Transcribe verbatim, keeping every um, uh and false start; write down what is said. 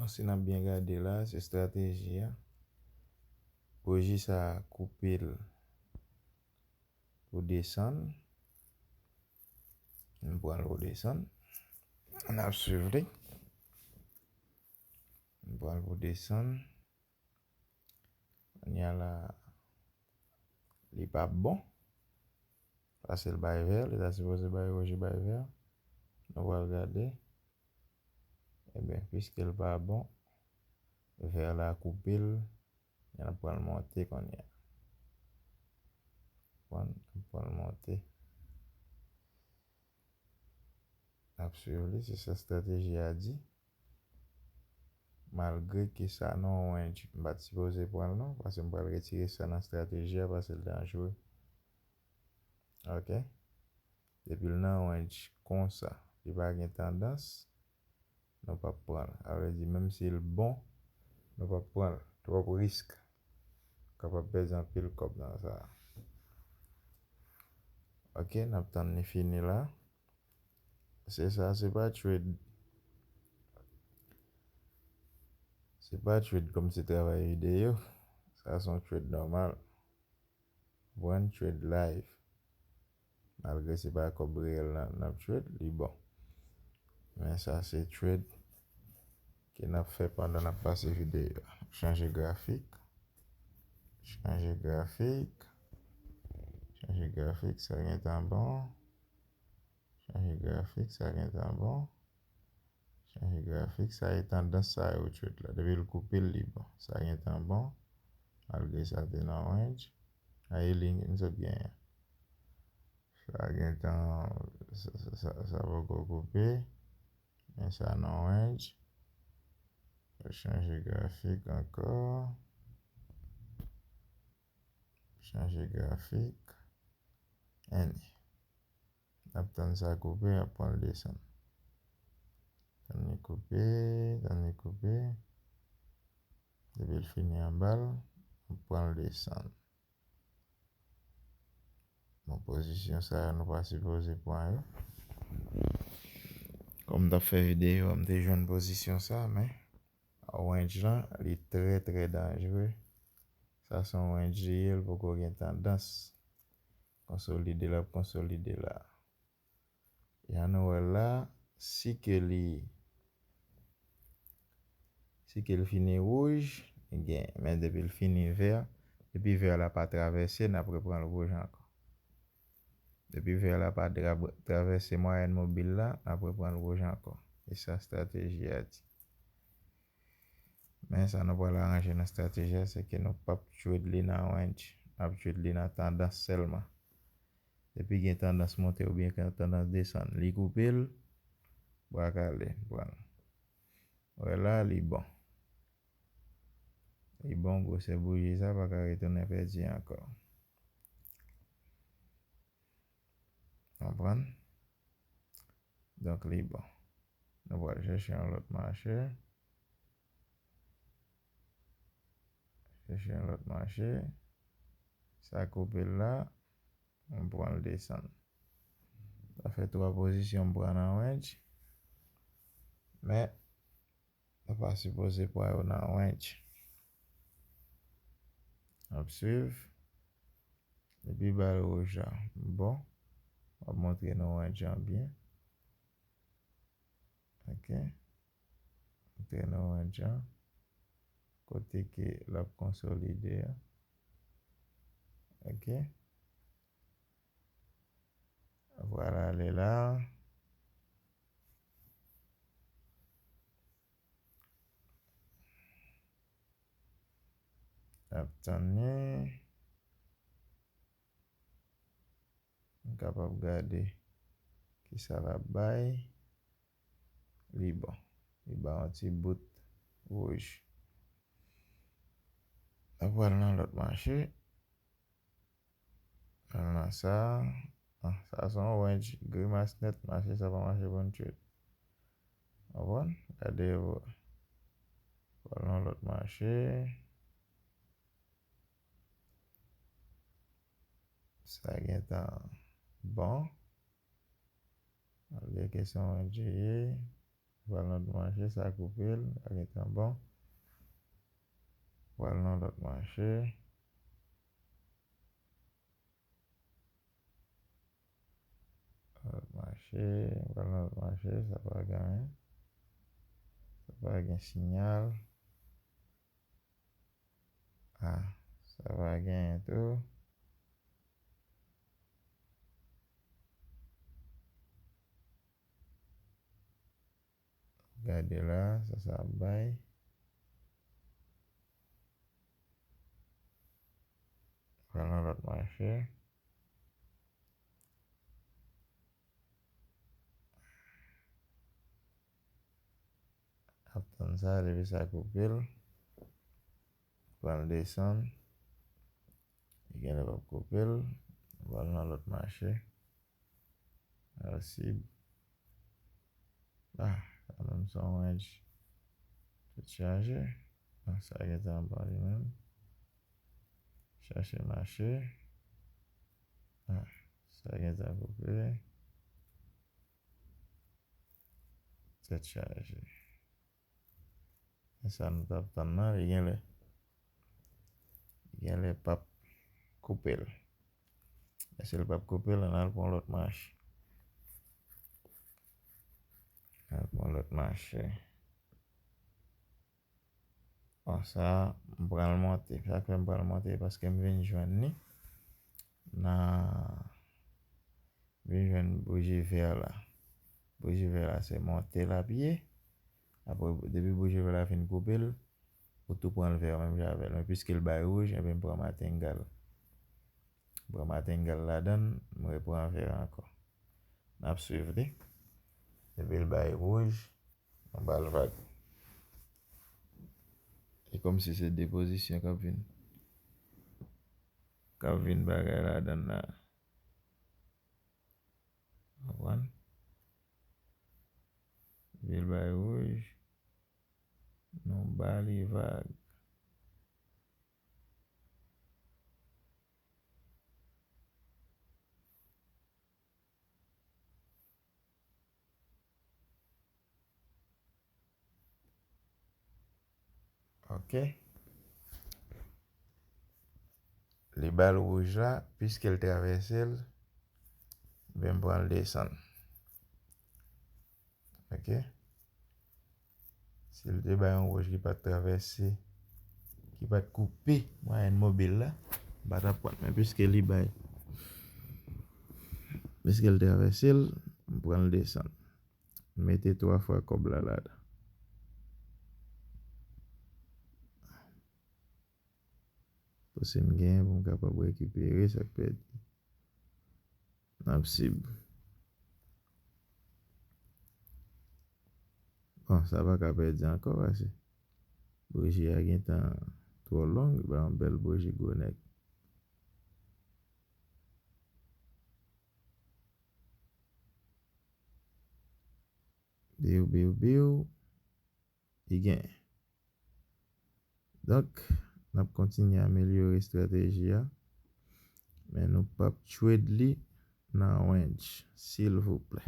Si n ap byen gade la, se estrateji a. Bouji sa a koupe l pou desann. M pran l pou desann. N ap swiv li. M pran l pou desann. Kounye a la, li p ap bon. Paske l bay vè, li ta sipoze bay wouj, li bay vè. Nou pral gade. Ebyen, piske l pa bon, vè la koupe l, n ap pran l monte kounye a. Pran, pran l monte. N ap swiv li, se sa estrateji a di. Malgre ke sa nan yon range, m pa t sipoze pran l non, paske m pral retire sa nan estrateji a, paske l danjere. Ok? Depi l nan yon range konsa, li pa gen tandans, nou p ap pran l. Sa vle di, menm si l bon, nou p ap pran l. Twòp risk. Kapab pèdi anpil kòb nan sa. Ok, n ap tann li fini la. Se sa, se pa trade. Se pa trade kòm se travay videyo. Sa se yon trade nòmal. One trade live. Malgre se pa kòb reyèl n ap trade, li bon. Men sa se trade ke n ap fè pandan n ap pase videyo a. Chanje grafik. Chanje grafik. Chanje grafik, sa gentan bon. Chanje grafik, sa gentan bon. Chanje grafik, sa e tandans sa yo trade la. Depi l koupe l, li bon. Sa gentan bon. Malgre sa te nan range. A e li n sot genyen. Sa gentan, sa, sa, sa, sa poko koupe. Men sa nan range. Chanje grafik ankò. Chanje grafik. Anyway. N ap tann sa koupe, n ap pran l desann. Tann li koupe, tann li koupe. Depi l fini anba l, n ap pran l desann. Bon, pozisyon sa yo, nou pa sipoze pran yo. Kòm m t ap fè videyo a, m te jwenn pozisyon sa, men range lan, li trè, trè danjere. Sa se yon range li ye, l poko gen tandans. Konsolide, l ap konsolide la. Jan nou wè la, si ke li, si ke l fini wouj, li gen. Men depi l fini vè, depi vè la pa travèse, n ap repran l wouj ankò. Depi vè la pa tra-, travèse mwayèn mobil la, n ap repran l wouj ankò. E sa estrateji a di. Men sa nou pral aranje nan estrateji a, se ke nou p ap trade li nan range. N ap trade li nan tandans sèlman. Depi gen tandans monte oubyen gen tandans desann, li koupe l, bra kale, pran l. Wè la, li bon. Li bon, gwosè bouji sa pa ka retounen pèdi ankò. Konprann? Donk, li bon. Nou pral chèche yon lòt mache. Chèche yon lòt mache. Sa koupe l la, m pran l desann. Sa fè twa pozisyon m pran nan range. Men, nou pa sipoze pran yo nan range. N ap swiv. Epi bal wouj la. Bon. M ap montre nou range an byen. Ok. Montre nou range an. Kote ke l ap konsolide a. Ok. Vwala, li la. N ap tann li. M kapab gade kisa l ap bay. Li bon. Li bay yon ti bout wouj. N ap pral nan lòt mache. Nan sa, ah, sa se yon range grimas nèt, mache sa pa mache pou n trade. Konprann? Gade yo. Pral nan lòt mache. Sa gentan bon. Malgre ke se yon range ye. Pral nan lòt mache, sa koupe l, sa gentan bon. Pral nan lòt mache. Lòt mache, pral nan lòt mache, sa pa gen anyen. Sa pa gen siyal. Ah, sa pa gen tou. Gade la, sa, sa ap bay. Pral nan lòt mache. Ap tann sa, depi sa koupe l, pral desann. Li genlè p ap koupe l, pral nan lòt mache. Al sib. Ah, sa menm se yon wedge. Tèt chaje. Ah, sa gentan pran li menm. Chache mache. Ah, sa gentan koupe. Tèt chaje. E sa nou t ap tann nan, li genlè. Li genlè p ap koupe l. Èske l p ap koupe l? Ann al pran lòt mache. Ann al pran lòt mache. Bon, sa, m pral monte. Sa k fè m pral monte, paske m vin jwenn li nan vin jwenn bouji vè la. Bouji vè la, se monte l ap ye. Apre, depi bouji vè la fin koupe l, ou tou pran l vè menm jan avè l. Men piske l bay wouj, enben m pran matengal. M pran matengal ladan l, m repran vè ankò. N ap swiv li. Depi l bay wouj, nou ba l vag. E kòmsi se de pozisyon k ap vin, k ap vin bagay ladan l la. Konprann? Vil bay wouj. Nou ba li vag. Ok. Li ba l wouj la, piske l travèse l, ben m pran l desann. Ok. Si l te bay yon wouj ki pa t travèse, ki pa t koupe mwayèn mobil la, m pa t ap pran l. Men piske li bay, piske l travèse l, m pran l desann. Mete twa fwa kòb la ladan. Pou si m genyen pou m kapab rekipere sa k pèdi. N ap sib. Bon, sa pa ka pèdi ankò, paske bouji a gentan twò long, ba yon bèl bouji gwo nèg. Biw, biw, biw. Li genyen. Donk, n ap kontinye amelyore estrateji a, men nou p ap trade li nan range, silvouplè.